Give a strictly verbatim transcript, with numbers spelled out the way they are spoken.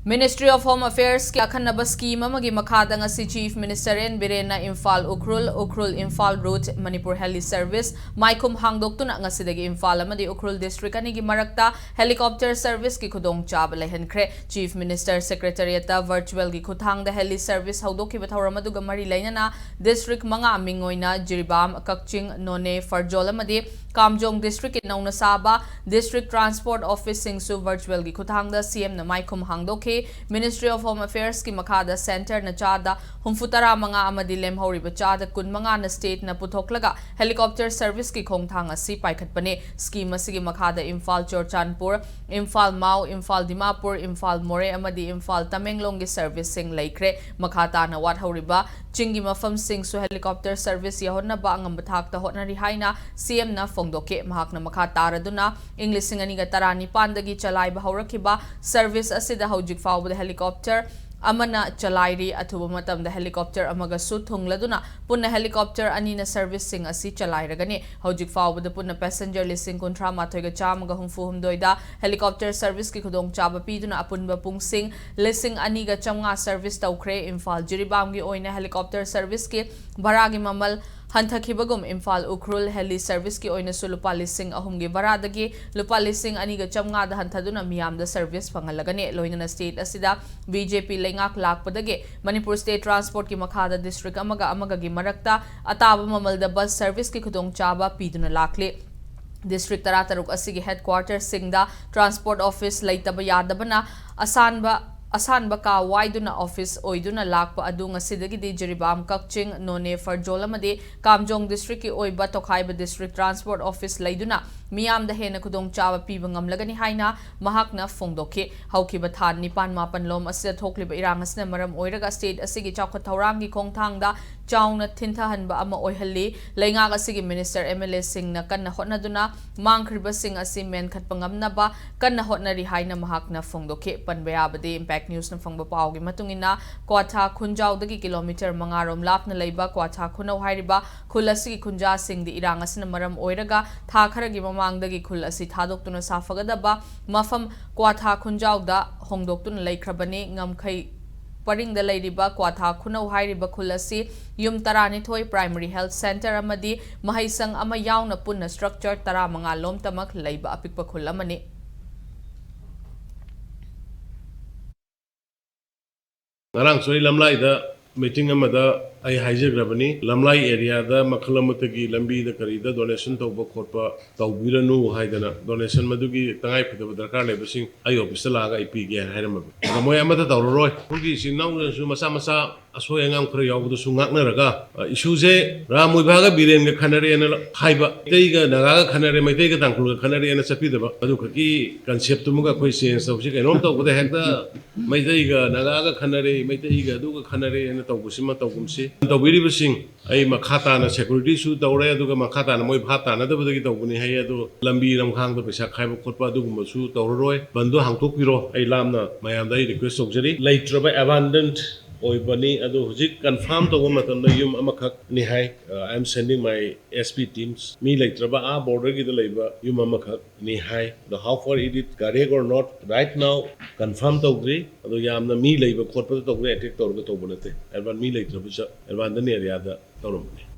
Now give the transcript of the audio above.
Ministry of Home Affairs ꯀꯤ ꯑꯈꯟꯅꯕ scheme ꯑꯃꯒꯤ ꯃꯈꯥꯗ ꯉꯁꯤ Chief Minister N Biren ꯅ Imphal Ukhrul, Ukhrul Imphal route Manipur heli service ꯃꯥꯏꯈꯨꯝ ꯍꯥꯡꯗꯣꯛꯇꯨꯅ ꯉꯁꯤꯗꯒꯤ ꯏꯝꯐꯥꯜ ꯑꯃꯗꯤ ꯎꯈ꯭ꯔꯨꯜ district ꯑꯅꯤꯒꯤ ꯃꯔꯛꯇ helicopter service ꯀꯤ ꯈꯨꯗꯣꯡꯆꯥꯕ ꯂꯩꯍꯟꯈ꯭ꯔꯦ꯫ Chief Minister Secretariat ꯇ virtual ꯒꯤ ꯈꯨꯠꯊꯥꯡꯗ heli service ꯍꯧꯗꯣꯛꯈꯤꯕ ꯊꯧꯔꯝ ꯑꯗꯨꯒ ꯃꯔꯤ ꯂꯩꯅꯅ district ꯃꯉꯥ ꯃꯤꯡ ꯑꯣꯏꯅ ꯖꯤꯔꯤꯕꯥꯝ, ꯀꯛꯆꯤꯡ, ꯅꯣꯅꯦ, ꯐꯔꯖꯣꯜ ꯑꯃꯗꯤ ꯀꯥꯝꯖꯣꯡ district ꯀꯤ ꯅꯧꯅ ꯁꯥꯕ district transport office ꯁꯤꯡꯁꯨ virtual ꯒꯤ ꯈꯨꯠꯊꯥꯡꯗ C M ꯅ ꯃꯥꯏꯈꯨꯝ ꯍꯥꯡꯗꯣꯛꯈꯤ꯫ Ministry of Home Affairs ꯀꯤ ꯃꯈꯥꯗ centre ꯅ ꯆꯥꯗ ꯍꯨꯝꯐꯨ ꯇꯔꯥ ꯃꯉꯥ ꯑꯃꯗꯤ ꯂꯦꯝꯍꯧꯔꯤꯕ ꯆꯥꯗ ꯀꯨꯟ ꯃꯉꯥ ꯅ state ꯅ ꯄꯨꯊꯣꯛꯂꯒ helicopter service ꯀꯤ ꯈꯣꯡꯊꯥꯡ ꯑꯁꯤ ꯄꯥꯏꯈꯠꯄꯅꯤ꯫ Scheme ꯑꯁꯤꯒꯤ ꯃꯈꯥꯗ ꯏꯝꯐꯥꯜ ꯆꯨꯔꯆꯥꯟꯄꯨꯔ, ꯏꯝꯐꯥꯜ ꯃꯥꯎ, ꯏꯝꯐꯥꯜ ꯗꯤꯃꯥꯄꯨꯔ, ꯏꯝꯐꯥꯜ ꯃꯣꯔꯦ ꯑꯃꯗꯤ ꯏꯝꯐꯥꯜ ꯇꯃꯦꯡꯂꯣꯡꯒꯤ service ꯁꯤꯡ ꯂꯩꯈ꯭ꯔꯦ꯫ ꯃꯈꯥ ꯇꯥꯅ ꯋꯥꯠꯍꯧꯔꯤꯕ ꯆꯤꯡꯒꯤ ꯃꯐꯝꯁꯤꯡꯁꯨ helicopter service ꯌꯧꯍꯟꯅꯕ ꯑꯉꯝꯕ ꯊꯥꯛꯇ ꯍꯣꯠꯅꯔꯤ ꯍꯥꯏꯅ C M ꯅ ꯐꯣꯡꯗꯣꯛꯈꯤ꯫ ꯃꯍꯥꯛꯅ ꯃꯈꯥ ꯇꯥꯔꯗꯨꯅ ꯏꯪ ꯂꯤꯁꯤꯡ ꯑꯅꯤꯒ ꯇꯔꯥꯅꯤꯄꯥꯟꯗꯒꯤ ꯆꯂꯥꯏꯕ ꯍꯧꯔꯛꯈꯤꯕ service ꯑꯁꯤꯗ ꯍꯧꯖꯤꯛ ꯐꯥꯎꯕꯗ helicopter ꯑꯃꯅ ꯆꯂꯥꯏꯔꯤ꯫ ꯑꯊꯨꯕ ꯃꯇꯝꯗ helicopter ꯑꯃꯒꯁꯨ ꯊꯨꯡꯂꯗꯨꯅ ꯄꯨꯟꯅ helicopter ꯑꯅꯤꯅ service ꯁꯤꯡ ꯑꯁꯤ ꯆꯂꯥꯏꯔꯒꯅꯤ꯫ ꯍꯧꯖꯤꯛ ꯐꯥꯎꯕꯗ ꯄꯨꯟꯅ passenger ꯂꯤꯁꯤꯡ ꯀꯨꯟꯊ꯭ꯔꯥ ꯃꯥꯊꯣꯏꯒ ꯆꯥꯝꯃꯒ ꯍꯨꯝꯐꯨ ꯍꯨꯝꯗꯣꯏꯗ helicopter service ꯀꯤ ꯈꯨꯗꯣꯡꯆꯥꯕ ꯄꯤꯗꯨꯅ ꯑꯄꯨꯟꯕ ꯄꯨꯡꯁꯤꯡ ꯂꯤꯁꯤꯡ ꯑꯅꯤꯒ ꯆꯥꯝꯃꯉꯥ service ꯇꯧꯈ꯭ꯔꯦ꯫ ꯏꯝꯐꯥꯜ ꯖꯤꯔꯤꯕꯥꯝꯒꯤ ꯑꯣꯏꯅ helicopter service ꯀꯤ ꯚꯔꯥꯒꯤ ꯃꯃꯜ ꯍꯟꯊꯈꯤꯕꯒꯨꯝ ꯏꯝꯐꯥꯜ ꯎꯈ꯭ꯔꯨꯜ heli service ꯀꯤ ꯑꯣꯏꯅꯁꯨ ꯂꯨꯄꯥ ꯂꯤꯁꯤꯡ ꯑꯍꯨꯝꯒꯤ ꯚꯔꯥꯗꯒꯤ ꯂꯨꯄꯥ ꯂꯤꯁꯤꯡ ꯑꯅꯤꯒ ꯆꯥꯝꯃꯉꯥꯗ ꯍꯟꯊꯗꯨꯅ ꯃꯤꯌꯥꯝꯗ service ꯐꯪꯍꯜꯂꯒꯅꯤ꯫ ꯂꯣꯏꯅꯅ state ꯑꯁꯤꯗ B J P ꯂꯩꯉꯥꯛ ꯂꯥꯛꯄꯗꯒꯤ ꯃꯅꯤꯄꯨꯔ state transport ꯀꯤ ꯃꯈꯥꯗ district ꯑꯃꯒ ꯑꯃꯒꯒꯤ ꯃꯔꯛꯇ ꯑꯇꯥꯕ ꯃꯃꯜꯗ bus service ꯀꯤ ꯈꯨꯗꯣꯡꯆꯥꯕ ꯄꯤꯗꯨꯅ ꯂꯥꯛꯂꯤ꯫ District ꯇꯔꯥꯇꯔꯨꯛ ꯑꯁꯤꯒꯤ headquarter ꯁꯤꯡꯗ transport office ꯂꯩꯇꯕ ꯌꯥꯗꯕꯅ ꯑꯁꯥꯟꯕ, ꯑꯁꯥꯟꯕ ꯀꯥ ꯋꯥꯏꯗꯨꯅ office ꯑꯣꯏꯗꯨꯅ ꯂꯥꯛꯄ ꯑꯗꯨ ꯉꯁꯤꯗꯒꯤꯗꯤ ꯖꯤꯔꯤꯕꯥꯝ, ꯀꯛꯆꯤꯡ, ꯅꯣꯅꯦ, ꯐꯔꯖꯣꯜ ꯑꯃꯗꯤ ꯀꯥꯝꯖꯣꯡ district ꯀꯤ ꯑꯣꯏꯕ ꯇꯣꯈꯥꯏꯕ district transport office ꯂꯩꯗꯨꯅ ꯃꯤꯌꯥꯝꯗ ꯍꯦꯟꯅ ꯈꯨꯗꯣꯡꯆꯥꯕ ꯄꯤꯕ ꯉꯝꯂꯒꯅꯤ ꯍꯥꯏꯅ ꯃꯍꯥꯛꯅ ꯐꯣꯡꯗꯣꯛꯈꯤ꯫ ꯍꯧꯈꯤꯕ ꯊꯥ ꯅꯤꯄꯥꯟ ꯃꯥꯄꯟ ꯂꯣꯝ ꯑꯁꯤꯗ ꯊꯣꯛꯂꯤꯕ ꯏꯔꯥꯡ ꯑꯁꯤꯅ ꯃꯔꯝ ꯑꯣꯏꯔꯒ state ꯑꯁꯤꯒꯤ ꯆꯥꯎꯈꯠ ꯊꯧꯔꯥꯡꯒꯤ ꯈꯣꯡꯊꯥꯡꯗ ꯆꯥꯎꯅ ꯊꯤꯟꯊꯍꯟꯕ ꯑꯃ ꯑꯣꯏꯍꯜꯂꯤ꯫ ꯂꯩꯉꯥꯛ ꯑꯁꯤꯒꯤ minister, M L A ꯁꯤꯡꯅ ꯀꯟꯅ ꯍꯣꯠꯅꯗꯨꯅ ꯃꯥꯡꯈ꯭ꯔꯤꯕꯁꯤꯡ ꯑꯁꯤ ꯃꯦꯟꯈꯠꯄ ꯉꯝꯅꯕ ꯀꯟꯅ ꯍꯣꯠꯅꯔꯤ ꯍꯥꯏꯅ ꯃꯍꯥꯛꯅ ꯐꯣꯡꯗꯣꯛꯈꯤ꯫ ꯄꯟꯕ ꯌꯥꯕꯗꯤ, Impact News ꯅ ꯐꯪꯕ ꯄꯥꯎꯒꯤ ꯃꯇꯨꯡ ꯏꯟꯅ, ꯀ꯭ꯋꯥꯊꯥ ꯈꯨꯟꯖꯥꯎꯗꯒꯤ kilometre ꯃꯉꯥ ꯔꯣꯝ ꯂꯥꯞꯅ ꯂꯩꯕ ꯀ꯭ꯋꯥꯊꯥ ꯈꯨꯅꯧ ꯍꯥꯏꯔꯤꯕ ꯈꯨꯜ ꯑꯁꯤꯒꯤ ꯈꯨꯟꯖꯥꯁꯤꯡꯗꯤ ꯏꯔꯥꯡ ꯑꯁꯤꯅ ꯃꯔꯝ ꯑꯣꯏꯔꯒ ꯊꯥ ꯈꯔꯒꯤ ꯃꯃꯥꯡ ꯃꯃꯥꯡꯗꯒꯤ ꯈꯨꯜ ꯑꯁꯤ ꯊꯥꯗꯣꯛꯇꯨꯅ ꯁꯥꯐꯒꯗꯕ ꯃꯐꯝ ꯀ꯭ꯋꯥꯊꯥ ꯈꯨꯟꯖꯥꯎꯗ ꯍꯣꯡꯗꯣꯛꯇꯨꯅ ꯂꯩꯈ꯭ꯔꯕꯅꯤ꯫ ꯉꯝꯈꯩ ꯄꯔꯤꯡꯗ ꯂꯩꯔꯤꯕ ꯀ꯭ꯋꯥꯊꯥ ꯈꯨꯅꯧ ꯍꯥꯏꯔꯤꯕ ꯈꯨꯜ ꯑꯁꯤ ꯌꯨꯝ ꯇꯔꯥꯅꯤꯊꯣꯏ, primary health centre ꯑꯃꯗꯤ ꯃꯍꯩꯁꯪ ꯑꯃ ꯌꯥꯎꯅ ꯄꯨꯟꯅ structure ꯇꯔꯥꯃꯉꯥ ꯂꯣꯝꯇꯃꯛ ꯂꯩꯕ ꯑꯄꯤꯛꯄ ꯈꯨꯜ ꯑꯃꯅꯤ꯫ ꯉꯔꯥꯡꯁꯨ ꯑꯩ ꯂꯝꯂꯥꯏꯗ meeting ꯑꯃꯗ ꯑꯩ ꯍꯥꯏꯖꯈ꯭ꯔꯕꯅꯤ, ꯂꯝꯂꯥꯏ areaꯗ ꯃꯈꯜ ꯑꯃꯠꯇꯒꯤ ꯂꯝꯕꯤꯗ ꯀꯔꯤꯗ donation ꯇꯧꯕ ꯈꯣꯠꯄ ꯇꯧꯕꯤꯔꯅꯨ ꯍꯥꯏꯗꯅ, donation ꯃꯗꯨꯒꯤ ꯇꯉꯥꯏ ꯐꯗꯕ ꯗꯔꯀꯥꯔ ꯂꯩꯕꯁꯤꯡ ꯑꯩ officeꯇ ꯂꯥꯛꯑꯒ ꯑꯩ ꯄꯤꯒꯦ ꯍꯥꯏꯅ ꯍꯥꯏꯔꯝꯃꯕꯅꯤ꯫ ꯑꯗꯣ ꯃꯣꯏ ꯑꯃꯠꯇ ꯇꯧꯔꯔꯣꯏ꯫ ꯎꯈ꯭ꯔꯨꯜꯒꯤ ꯏꯆꯤꯟ ꯏꯅꯥꯎꯅꯁꯨ ꯃꯆꯥ ꯃꯆꯥ ꯑꯁꯣꯏ ꯑꯉꯥꯝ ꯈꯔ ꯌꯥꯎꯕꯗꯨꯁꯨ ꯉꯥꯛꯅꯔꯒ, ꯑ, issueꯁꯦ ꯔꯥꯝ ꯃꯣꯏꯕꯥꯒ ꯕꯤꯔꯦꯟꯒ ꯈꯟꯅꯔꯦꯅ ꯍꯥꯏꯕ, ꯃꯩꯇꯩꯒ ꯅꯥꯒꯥꯒ ꯈꯟꯅꯔꯦ, ꯃꯩꯇꯩꯒ ꯇꯥꯡꯈꯨꯜꯒ ꯈꯟꯅꯔꯦꯅ ꯆꯠꯄꯤꯗꯕ, ꯑꯗꯨ ꯈꯛꯀꯤ conceptꯇꯨꯃꯒ ꯑꯩꯈꯣꯏ change ꯇꯧꯁꯤ꯫ ꯀꯩꯅꯣꯝ ꯇꯧꯕꯗ ꯍꯦꯛꯇ ꯃꯩꯇꯩꯒ ꯅꯥꯒꯥꯒ ꯈꯟꯅꯔꯦ, ꯃꯩꯇꯩꯒ ꯑꯗꯨꯒ ꯈꯟꯅꯔꯦꯅ ꯇꯧꯕꯁꯤꯃ ꯇꯧꯒꯨꯝꯁꯤ꯫ ꯇꯧꯕꯤꯔꯤꯕꯁꯤꯡ ꯑꯩ ꯃꯈꯥ ꯇꯥꯅ securityꯁꯨ ꯇꯧꯔꯦ, ꯑꯗꯨꯒ ꯃꯈꯥ ꯇꯥꯅ ꯃꯣꯏ ꯚꯥꯞ ꯇꯥꯅꯗꯕꯗꯒꯤ ꯇꯧꯕꯅꯤ ꯍꯥꯏ꯫ ꯑꯗꯣ ꯂꯝꯕꯤ ꯂꯝꯈꯥꯡꯗ ꯄꯩꯁꯥ ꯈꯥꯏꯕ ꯈꯣꯠꯄ ꯑꯗꯨꯒꯨꯝꯕꯁꯨ ꯇꯧꯔꯔꯣꯏ꯫ ꯕꯟꯗꯣ ꯍꯥꯡꯇꯣꯛꯄꯤꯔꯣ, ꯑꯩ ꯂꯥꯞꯅ ꯃꯌꯥꯝꯗ ꯑꯩ request ꯇꯧꯖꯔꯤ꯫ ꯂꯩꯇ꯭ꯔꯕ, abandoned ꯑꯣꯏꯕꯅꯤ꯫ ꯑꯗꯣ ꯍꯧꯖꯤꯛ confirm ꯇꯧꯕ ꯃꯇꯝꯗ ꯌꯨꯝ ꯑꯃꯈꯛꯅꯤ ꯍꯥꯏ꯫ Uh, I am sending my S P teams. ꯃꯤ ꯂꯩꯇ꯭ꯔꯕ ꯑꯥ borderꯒꯤꯗ ꯂꯩꯕ ꯌꯨꯝ ꯑꯃꯈꯛꯅꯤ ꯍꯥꯏ꯫ ꯑꯗꯣ how far is it correct or not, right now confirm ꯇꯧꯗ꯭ꯔꯤ꯫ ꯑꯗꯣ ꯌꯥꯝꯅ ꯃꯤ ꯂꯩꯕ ꯈꯣꯠꯄꯗ ꯇꯧꯕ, attack ꯇꯧꯔꯒ ꯇꯧꯕ ꯅꯠꯇꯦ꯫ Urban ꯃꯤ ꯂꯩꯇ꯭ꯔꯕꯁꯨ urbanꯗꯅꯤ areaꯗ ꯇꯧꯔꯝꯕꯅꯤ꯫